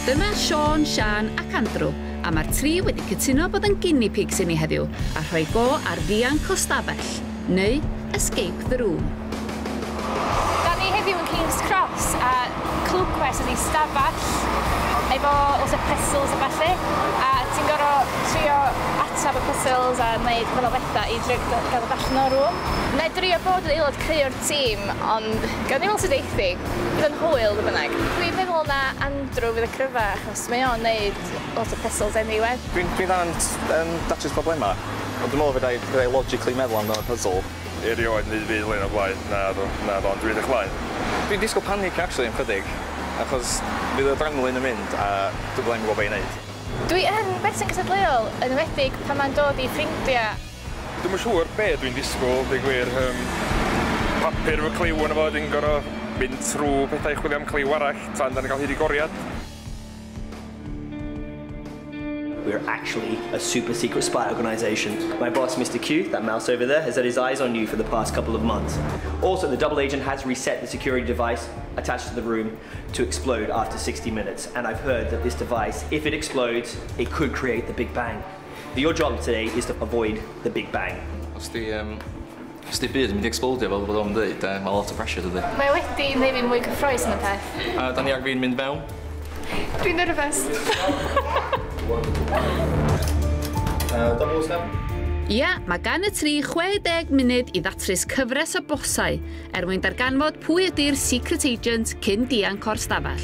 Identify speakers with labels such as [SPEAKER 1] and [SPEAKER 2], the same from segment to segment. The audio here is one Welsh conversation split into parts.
[SPEAKER 1] Dyma Sean, Sian ac Andrew, a mae'r tri wedi cytuno bod yn guinea pigs i ni heddiw a rhoi go ar ddianc o stafell, neu escape the room.
[SPEAKER 2] Da ni heddiw yn King's Cross a Clue Quest ydi stafell efo lot o puzzles a ballu, a ti'n gorfod trio atab y puzzles a neud fel o bethau i drio gael o allan o'r room. Na i drio bod yn aelod cry o'r tîm, ond gawn ni weld sut eithi. Bydd yn hwyl, dy bynnag. Dwi'n meddwl na Andrew fydd y cryfa, achos mae o'n neud lot o puzzles anyway.
[SPEAKER 3] Dwi'n dda yn datrys problemau, ond dwi'n meddwl fedra i logically meddwl amdano puzzle.
[SPEAKER 4] Erioed wneud byd lein o blaen, na do, na do, ond dwi'n edrych mlaen.
[SPEAKER 3] Dwi'n disgwyl panic actually yn chydig, achos fydd y adrenaline yn mynd a dwi'n byddai'n gwybod beth i wneud.
[SPEAKER 2] Dwi yn berson cystadleuol, yn enwedig pan mae'n dod i ffrindiau.
[SPEAKER 4] Dwi'm yn siŵr be dwi'n disgwyl, deud gwir. Papur efo cliw yno fo, dwi'n gorfod mynd trwy pethau i chwilio am cliw arall tan da ni'n cael hyd i goriad.
[SPEAKER 5] We're actually a super secret spy organisation. My boss, Mr. Q, that mouse over there, has had his eyes on you for the past couple of months. Also, the double agent has reset the security device attached to the room to explode after 60 minutes. And I've heard that this device, if it explodes, it could create the Big Bang. Your job today is to avoid the Big Bang.
[SPEAKER 3] Os di byd yn mynd i explodio fel bod o'n dweud, mae lot o pressure, dydy.
[SPEAKER 2] Mae wedi neud fi mwy cyffrous yn y peth.
[SPEAKER 3] A da ni ar fin mynd mewn.
[SPEAKER 2] Dwi'n nerfus.
[SPEAKER 3] Double step.
[SPEAKER 1] Ia, mae gan y tri 60 munud i ddatrys cyfres o bosau er mwyn darganfod pwy ydy'r secret agent cyn dianc o'r stafell.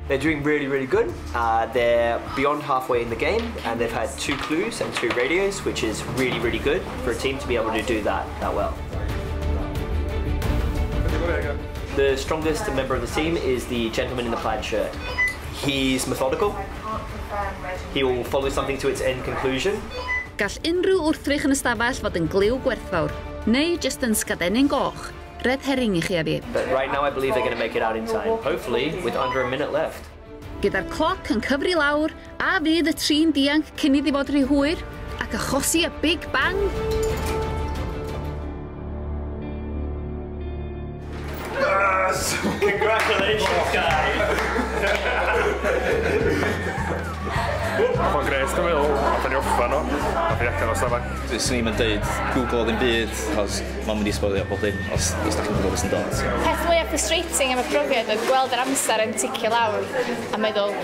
[SPEAKER 5] They're doing really, really good. They're beyond halfway in the game and they've had 2 clues and 2 radios, which is really, really good for a team to be able to do that well. The strongest member of the team is the gentleman in the plaid shirt. He's methodical. He will follow something to its end conclusion.
[SPEAKER 1] Gall unrhyw wrthrych yn y stafell fod yn gliw gwerthfawr, neu jyst yn sgadenyn goch. Red herring i chi a fi.
[SPEAKER 5] But right now I believe they're going to make it out in time, hopefully with under a minute left.
[SPEAKER 1] Gyda'r cloc yn cyfri lawr, a fydd y tri'n dianc cyn iddi fod rhy hwyr, ac achosi y Big Bang?
[SPEAKER 5] Yes! Congratulations, guys!
[SPEAKER 4] Mae'n gres, dwi'n meddwl, nath ni orffan o, nath ni allan o stafell.
[SPEAKER 3] Swn i'm yn deud Google ddim byd, achos mae'n mynd i sboilio bob dim os da chi'n gwybod beth sy'n dod.
[SPEAKER 2] Peth mwyaf frustrating am y profiad oedd gweld yr amser yn ticio lawr a meddwl,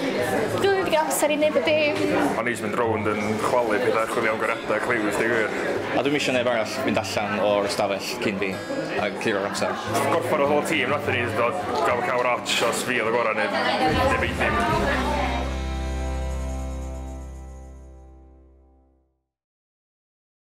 [SPEAKER 2] dwi'n mynd i gael amser i wneud bod dim.
[SPEAKER 4] O'n i jyst mynd rownd yn chwalu pethau, chwilio am goriadau, cliws, deud gwir.
[SPEAKER 3] A dwi'm isio neb arall fynd allan o'r stafell cyn fi a clirio'r amser.
[SPEAKER 4] Gorffan o'r whole tîm, nath ni ddod gael cawr arch os fi oedd y gorau neu beidim.